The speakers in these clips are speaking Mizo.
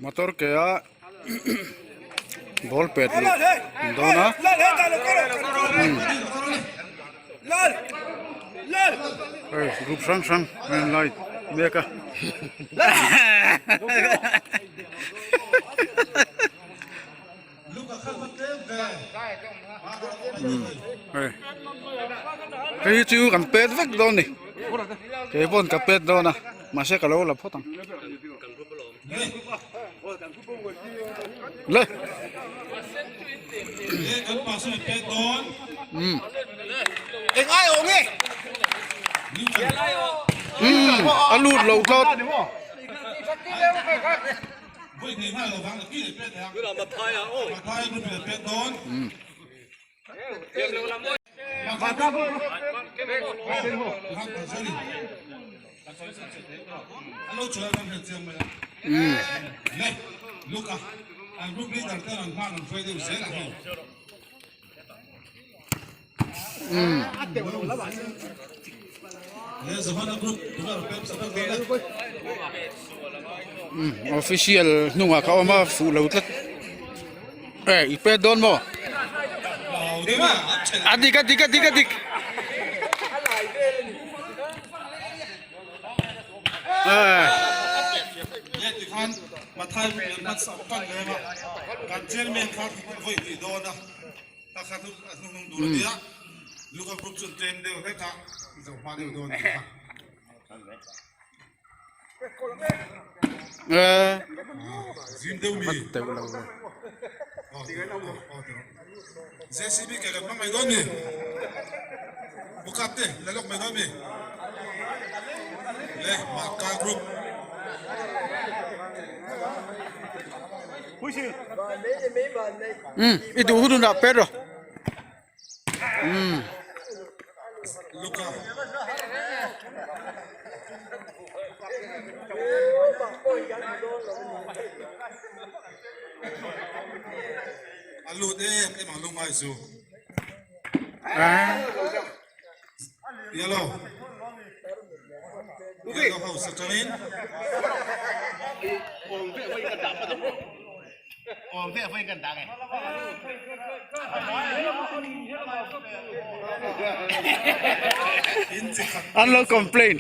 Motor ke a ball pet luh an dawn a hei group hrang hrang an in line mek a. Hei hei hi chu kan pet vek dawn a ni keipawn ka pet dawn a mahse ka lo la phawt ang le umm a lut lo tlat. Official hnungah ka awm a fuh lo tlat e i pet dawn maw a dik a dik a dik a dik Umm i duh hun hunah pet rawh umm. An lo complain.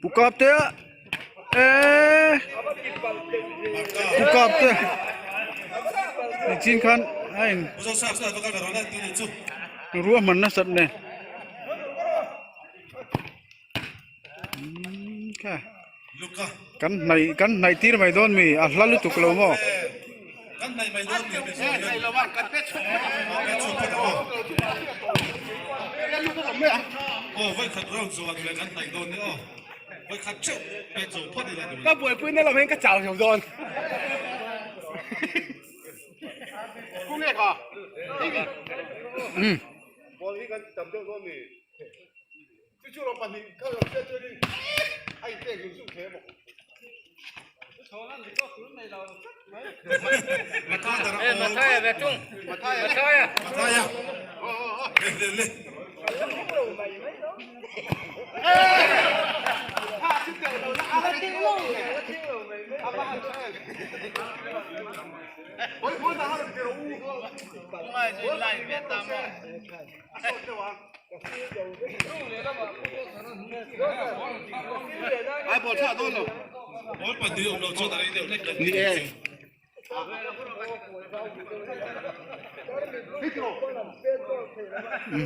Pu kap te eee pu kap te nichin khan a in ruahman nasat nen kan hnaih kan hnaih tir mai dawn mi a hla lutuk lo maw.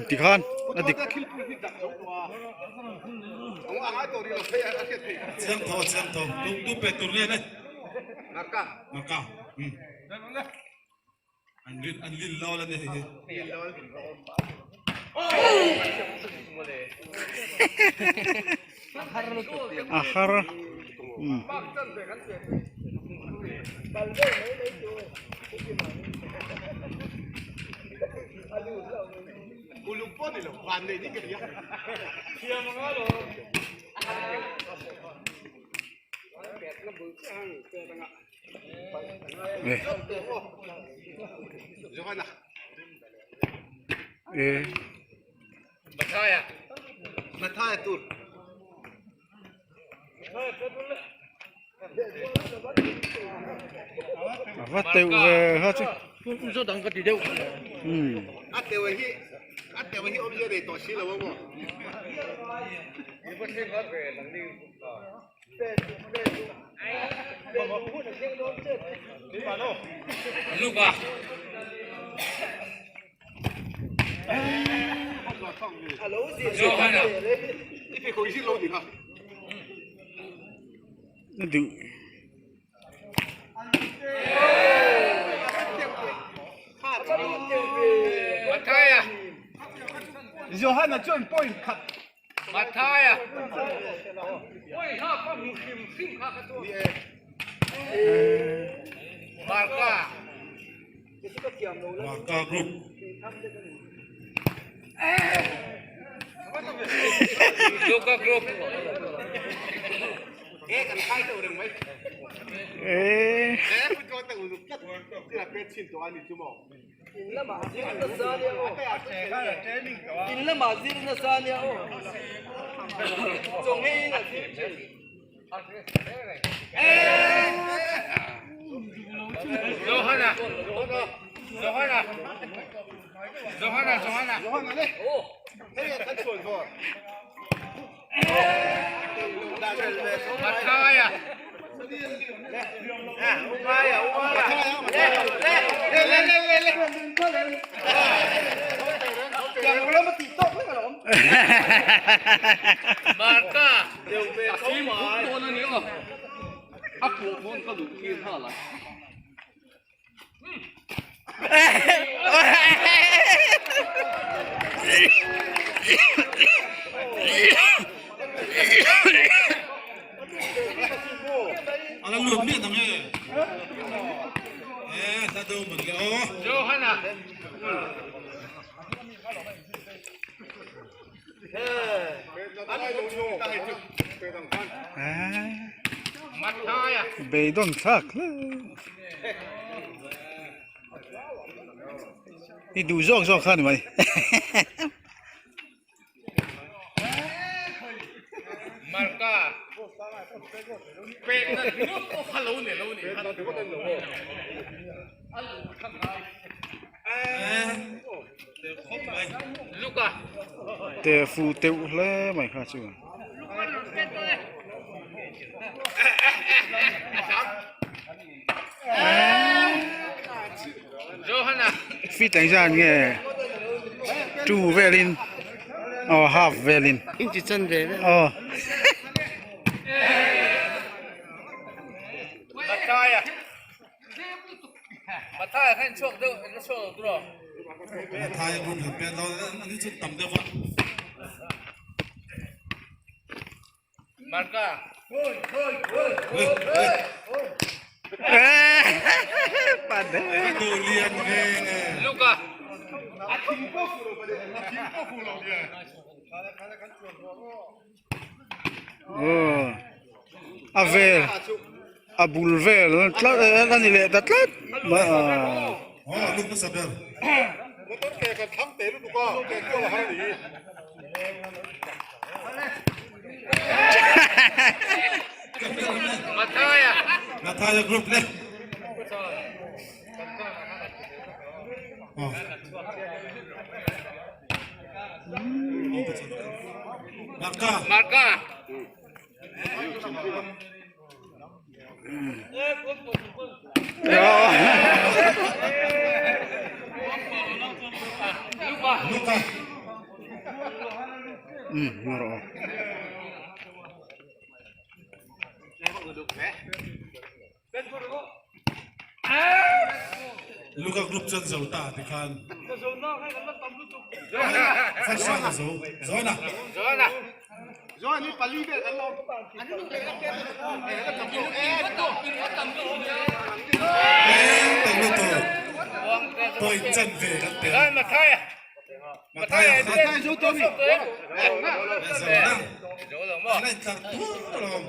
Tikhan a dik. A har umm. E. A va teuh ve kha chu. Umm. Na duh. Johanna chuan point khat. Marka group. E. A la lut miah dang e. E hla deuh man le aw. Beidawn thlak hle. I duh zawk zawk kha ni mai. Te fu teuh hle mai kha chu. Feet ang zan nge two velin aw half velin Inchi chan ve vel. Aw. Mathai group han pet lo an ni chu tam deuh a. Duhlian ve. Aw a vel a bul vel tlat a ni leh ta tlat mai a. Aw a lut hmasa ber. Mathaya group le. Aw. Marka. Luka. Um ngaw rawh aw. Luka group chuan zo ta tikhan. First round a zo. Zoana. Point chan ve kan pe. Mathaya. Mathaya zo to ni. Zo na. Ana tlar tur alawm.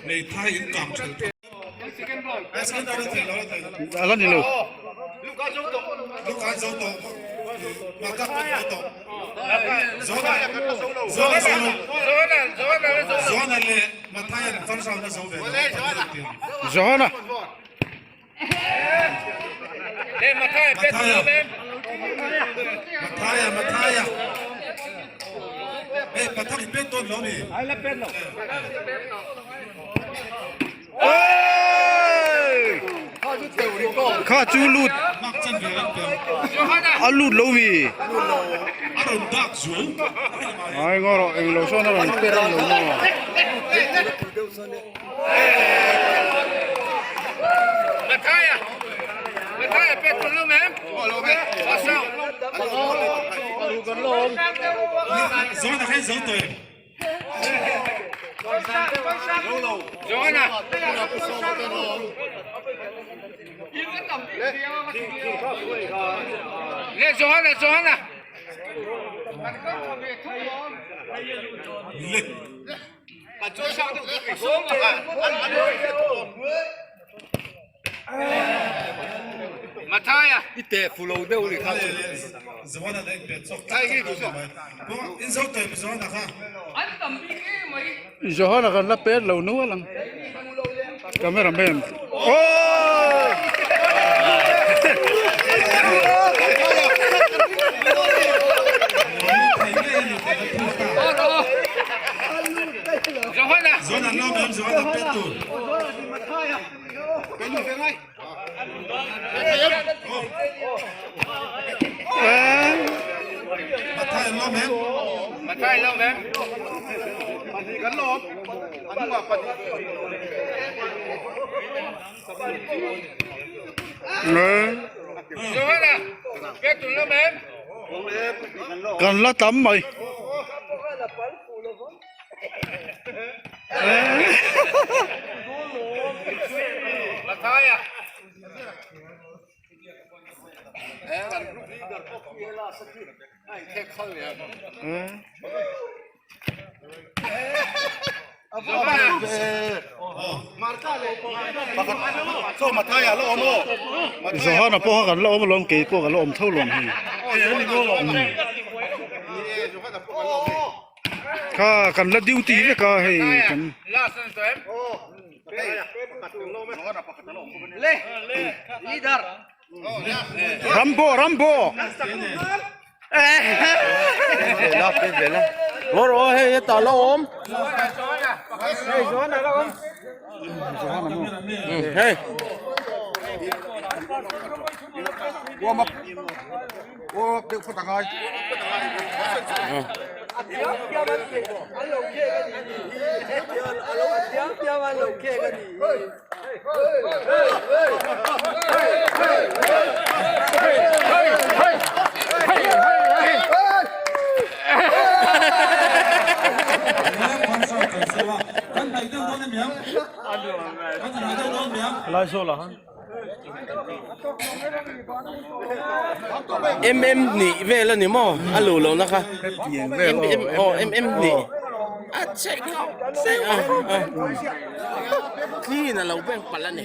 Hmeithai in kang ṭhel phah. Second round a thei lo a thei lo. A la ni lo. Luka zo tawh. Maka pawh zo tawh. Zona Zona zo lo. Zona leh Mathaian first round a zo ve lo. Johana. Mathaia Mathaia Mathaia Hey Pathak i pet dawn lo ni. Kha chu lut Mak chan ve an piang. a lut lo mi. A rawn dak zual. Ai ngaw rawh englo sawn a rawn per lo maw. Zawna kha zo tawh em? Le. Zawna leh bet chawk tak tak dawn mai. In zo tawh em Zawna kha? Johana kan la pet lo nual ang. Camera man. Oh! Zawn an lawm em zawn an pet tur. Mathai an lawm em? Kan la tam mai. Johana pawh kha kan la awm alawm kei pawh ka la awm tho lawm hei. Kha kan la duty vek a hei kan. Rambo Rambo. Mm hnih vel a ni maw a luh lohna kha mm aw mm hnih a che a a clean a lo beng palh a ni.